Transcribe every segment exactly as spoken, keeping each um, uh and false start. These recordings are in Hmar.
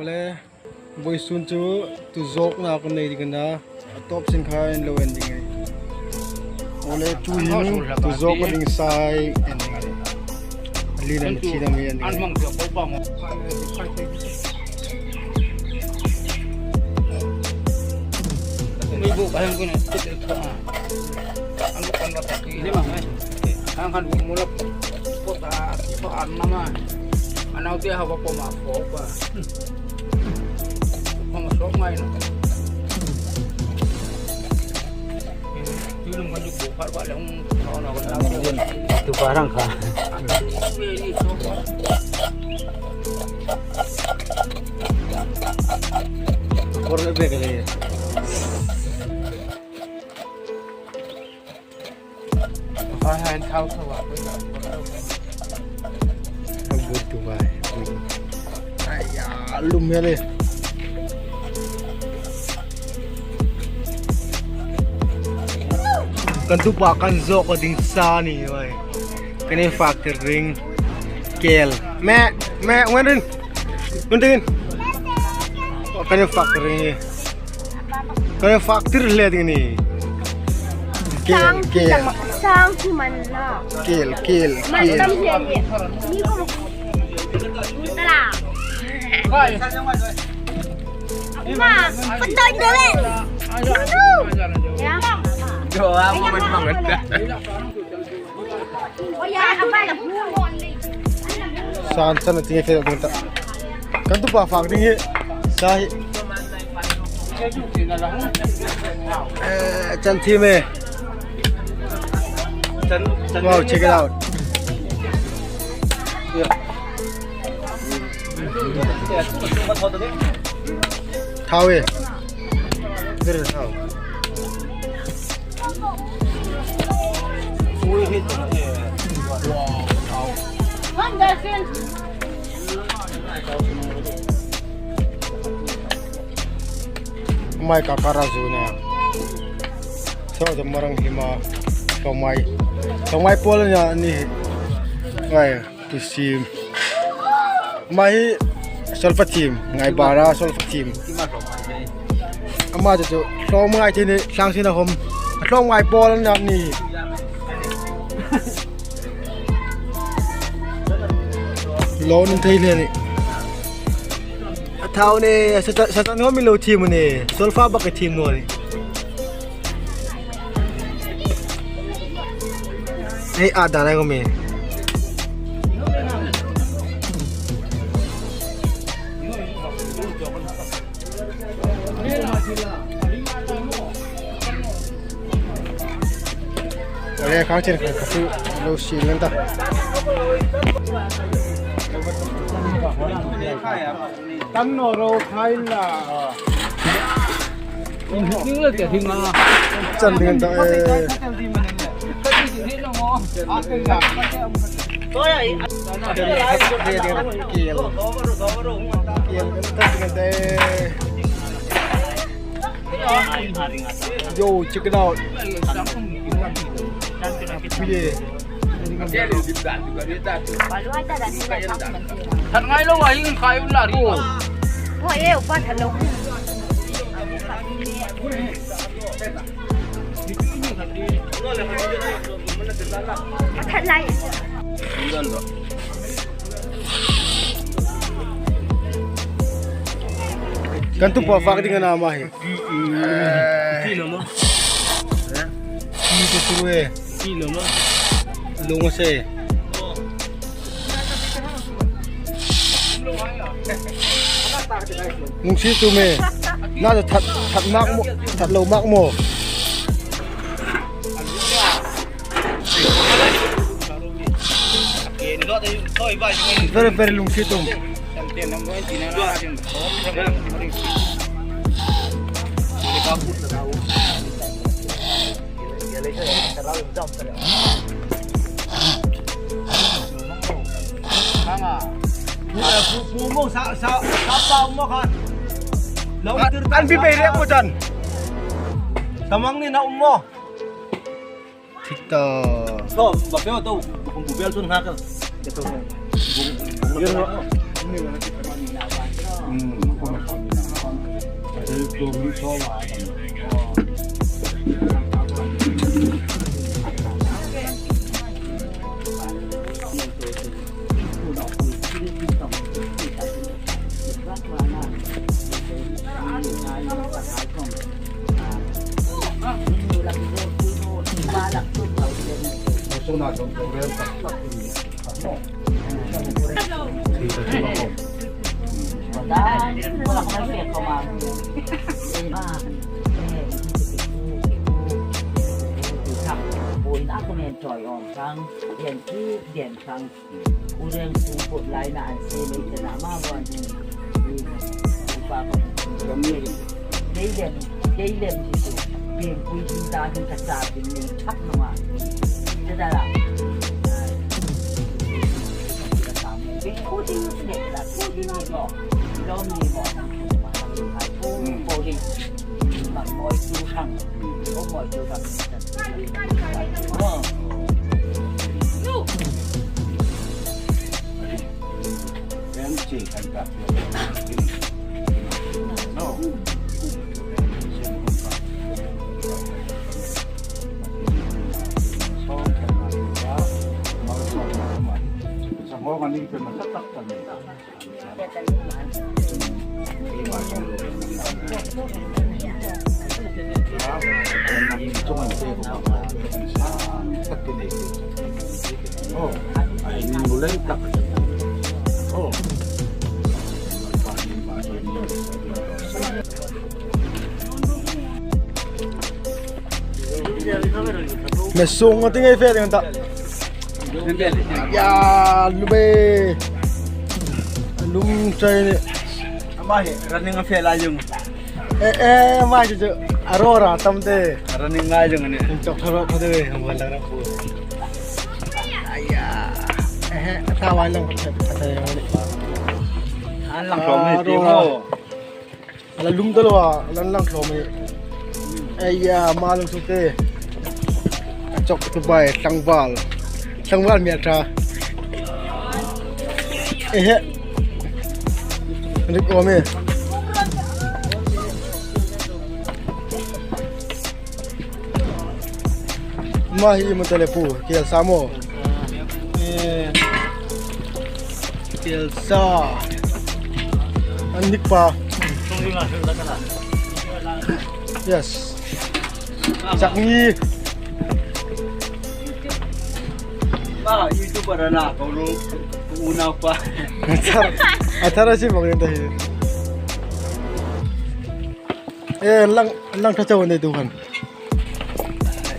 Awle, vawisun chu tu zawkna kan nei ding a na, a tawp sin kha in lo en ding a nih. Awle, tuhin tu zawkna ding sa en ding a nih. A lien am a thina mi en ding a nih. Tu pa rang kha. Por le bek le. Hai, hai, thau, thau, ah. Bur tu vai. Ai ya, lum hele. Kan tu pa kan zawk a ding sa ni vai. Kan in fak tir ring. Kel. Me, me, wen rin. Wen rin. Kan in fak tir ring. Kan in fak tir le ding ni. Kel, kel. Sang ki man na. Kel, kel, kel. Man tam le ni. Ni ko. Tala. Ma, patoi dole. Ya. Jo, a mo man mang ta. San san ti fe dun ta. Kan tu pa fak ding hi. Sa hi. Eh, chan thi me. Wow, check it out. Yeah. Thau e. Very thau. Wow. Mai ka kara zu na. Saw de marang hima. Saw mai. Saw mai pol na ni. Ngai. Tu sim. Ama hi solfa thim, ngai bara solfa thim. Ama chu chu hlawm ngai thei ni, thlang sin a hom. A hlawm ngai pawl an ni. Lo nun thei le ni. A thau ni, sa, sa, sa, sa, hom mi lo thim ni. Solfa bak thim no ni. Ei, a da lai ko mi. Ole, khang chen ka, ka su lo si ngan ta. Tam no ro khai la. Chan ding ta e. Yo, check it out. Yeah. Than ngai lo, ai in khai un la ri. Ho e, upa than lo. Than lai. Kan tu pa fak ding a na ma hi. Ti lo mo. Ti tu tu e. Ti lo mo. Lo mo se. Nung si tu me. Na ta that, that mak mo, that lo mak mo. Very, very lungsitum. An bi bei rek mo chan. Tamang ni na um mo. Thik ta. To, ba peo to, bung bu bel sun ha ka. Ke to. Bung, bung, bung. Yun ho. Hmm. Ui, a comment choi awm chang, den ki, den chang. U Reng Sung kut lai na an se mai te na ma wan. Upa ko. Dei lem, dei lem ji su. Pin pui ji ta ni ka sa pin ni thak no ma. Te da la. Pin ku ding ne la, ku ding ni ko. Lo ni ko. Ko ding. Ma moi tu hang. Ko moi tu hang. Me sung a ti ngei fe ding ta. Ya, lum e. Lum chai ni. Ama hi running a fe la yung. E, e, ama chu chu. Arora tam te. Running la yung ni. Chok tharo thade we, hang wal ra pu. Aya. E, ta wai lang. An lang thom ni ti mo. A la lum ta lo a, a la lang tlawm e. Aya, ma lung suk te. A chok tu bai, tlangval. Tlangval mi a ṭha. Ehe. Rik awm e. Ma hi i mu ta le pu, kel sa maw. Eh, kel sa. An nik pa. Yes. Chak ni. Ma, YouTuber na, ko lo, unau pa. Athar, athar si bang ta hi. Eh, lang, lang ta chau ne tu kan.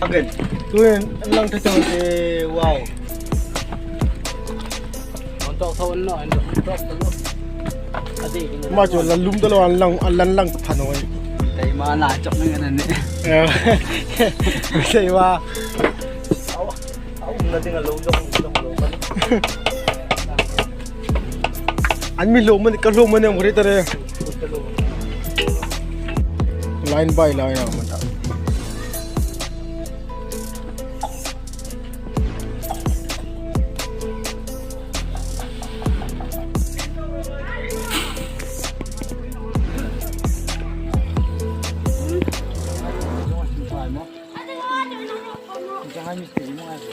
Again. Tuin, lang ta chau te, wow. An tok thon no, an tok thon no. Adi. Ma chu la lum ta lo an lang, an lan lang phan oi. Tei ma na chok ngan ni. Eh. Tei wa. Au, au, na ding lo dong, dong lo. An mi lo man, ka lo man em ri ta re. Line by line a man ta.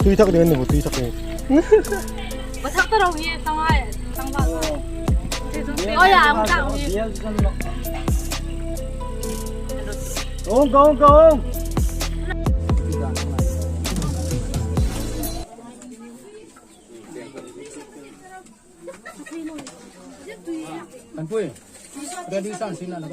Tui thak ding an ni, tui thak ding. Ba thak ta ro hi, tang ai, tang ba. Oi, ang thak hi. Go, go, go. Kan pui. Ready san sin la.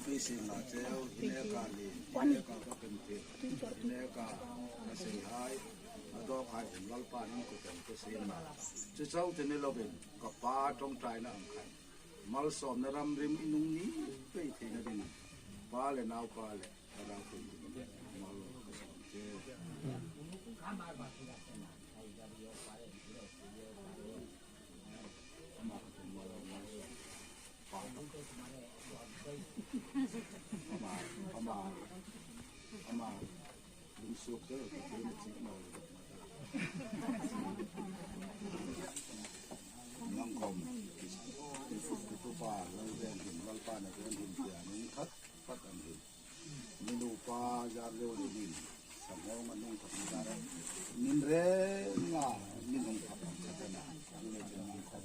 Ei sin la cheu, hi neka ni, hi neka ka ken ti, hi neka ka sei hai, a dawk hai um Lalpan in ku tel ka sin la. Chu chau te ni lovin, ka pa ṭawngṭaina ang khan. Malsawmna ram rim i nung ni pei theina ding. Pa le naupa le, a rau thei ding. Mal ka sawm che. Ama ka tum mal, mal sawm. Ama, ama, ama, lungsuok te, ka tum chi ma. Nang khom, ka tupa, Lal ven hin, Lalpa na ven hin, tia, ning khat, khat an hin. Ni nupa, zar leo le nin, sa ngawng a nung tak ni zar. Nin renga, nin hung tak tak sa tena. Ang le chen nang khom.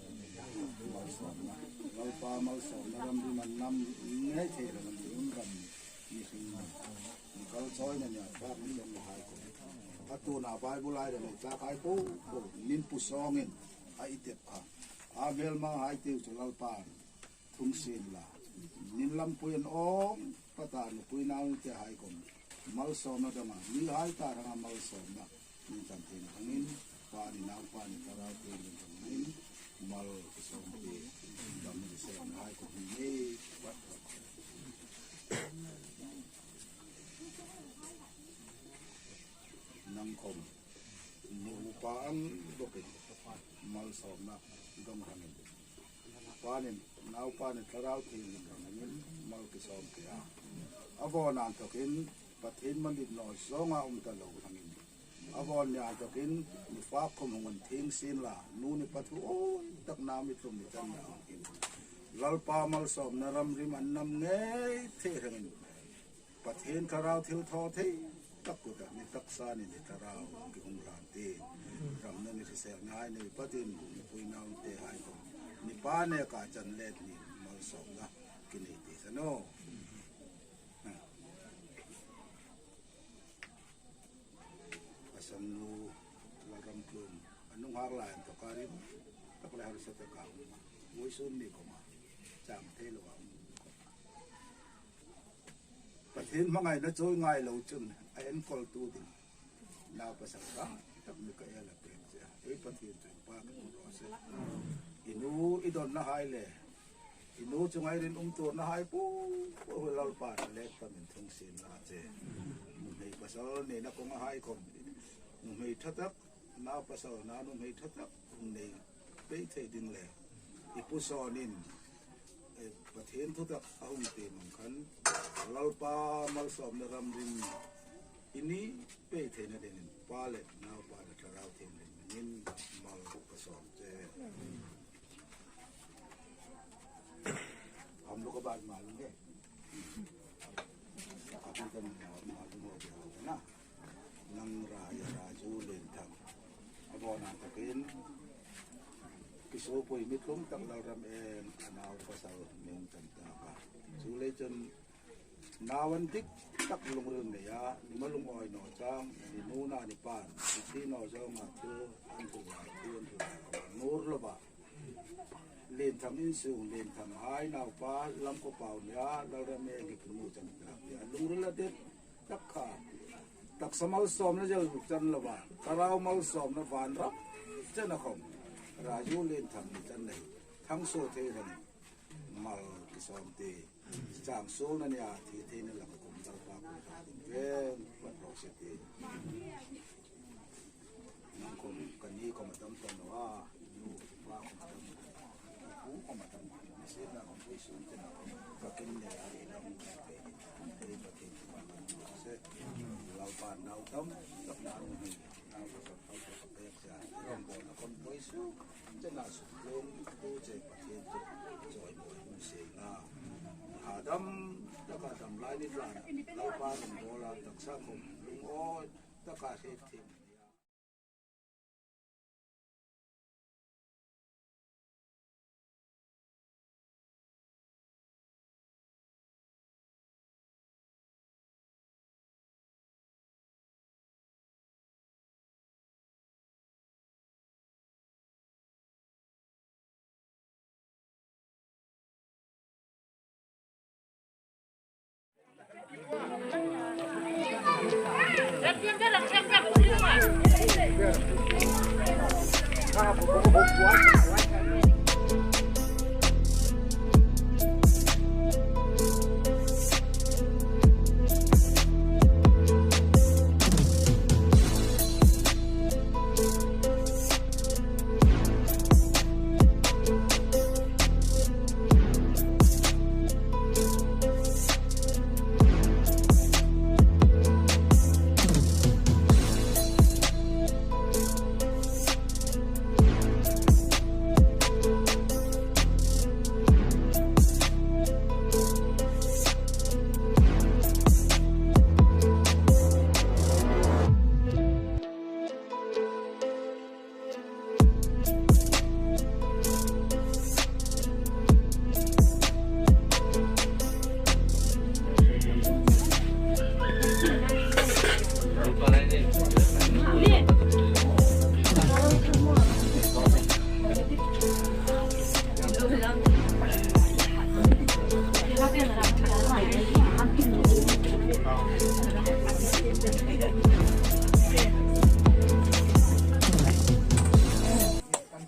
Malsawmna. Lalpa malsawmna ram rim an nam ngei thei ram nim ram ni hring. Ni kal chawina nia, bak ni dong hai ko. A tuna Bible ai le nei tlak hai ko, ko. Nin pu sawngin, a i tep kha. A hmelma hai tiu chu Lalpa. Thung sien la. Nin lampui an awm, ka ta nupui nau te hai khom. Malsawmna dong a, mi hai ta ranga malsawmna. Nin tan thei na hangin, Pa ni Naupa ni Thlarau Thienghlim hangin, mal ka sawm te. Dam ni sawm hai khom ni, wat. Nang khom. Nupa ang bawkin. Malsawmna dong hangin. Pa ni, Naupa ni Thlarau Thienghlim hangin mal ka sawm te a. A vawn an tokin Pathien mandit naw zawnga um ta lo hangin. A vawn ni an tokin ni fak khom hung an thieng sien la, nu ni pa thu awi tak nam i tlum ni chan na hangin. Lalpa malsawmna ram rim an nam ngei thei hangin. Pathien Thlarau thilthawthei tak kuta ni taksa ni ni Thlarau ki hung hlan ti. Ram na ni hrisel ngai ni patin pui nau te hai ko. Ni pa neka chan let ni malsawmna ki nei ti sa naw. A sangnu Lalramtlum. A nunghak lai an tawk a rim. Tak le harsa tak a um. Voisun mi khoma. Chang thei lo a um. Pathien hmangaina chawi ngai lo chun a enkawltu ding. Nau pasal ka tak mi ka el a pek che. Ei Pathien chu pa ka hmu ro se. I nu i donna hai le. I nu chunga i rinum tuorna hai pu, pu Lalpa ta lek ta min thung sien la che. Nuhmei pasal neina kawnga hai khom. Nuhmei ṭha tak, nau pasal na nuhmei ṭha tak hung nei pei thei ding le. I pu sawnin, eh, Pathien thu tak a hung ti mang khan, Lalpa malsawmna ram rim i ni pei theina dingin, Pa le Naupa le Thlarau Thienghlim hmingin mal ka sawm che. Hom lo ka bat ma lung ke. Ka hung kan ma lung ho ke ho na. Nang ra ya ra zu len tak. A vawn an tokin. Ki so pui mi tlum tak Lalram en a nau pasal nen kan ta ka. Zu le chun nau an dik tak lungril nei a, ni ma lungawi naw chang, ni nu na ni pan, ni ti naw zawnga thil an hril a, thil an hril a, nur lo ba. Lientham insung, Lientham hai naupa, Lamkawpau nia, Lalram en hi ki hmu chan tak tia, lungril a det tak kha. Taksa malsawmna zel chan lo ba, Thlarau malsawmna van ram chena khom. Raju Lientham ni chan nei, thang so thei ran, mal ki sawm te. Chang suolna nia thi theina lang kum Lalpa kum ta ding veng pat ro se ti. Nang kum kan ni kum a tam tan lo a, nu pa kum a tam, pu kum a tam. Ni se na kum pui sun te na kum ka kin ne a ri na kum ka pe. Ei Pathien kum a tam se. Lalpa nau tam, tak na kum ni. Nau ka sawm thau ka pek se a. Kum bo na kum pui sun. Chena suk lung tu che Pathien chu chawimawi hung seng la. Adam taka dam lai ni tlan Lalpa ram bawla taksa khom lungawi taka hriet thiem. Kan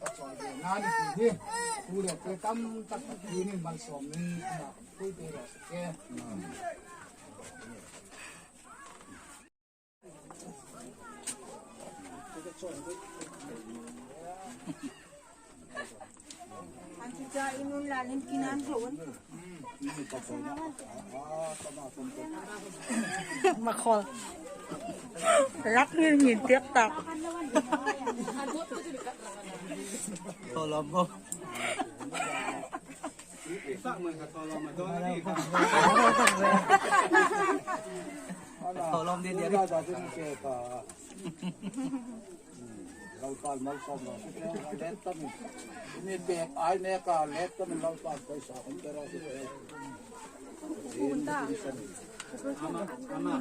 ta chuan ve na ni ti hi. Tu le te tam tak tak hi nin malsawm nin ama kan pui te ro se ke. An chu cha in un la lim kin an chu un. Makhol. Rak ngir ngir tiak tak. Tholom bo. Tholom di dia. Lalpan malsawm lo, let tamin. Ni pek ai mek a, let tamin Lalpan paisa kan pe ro. Ama, ama.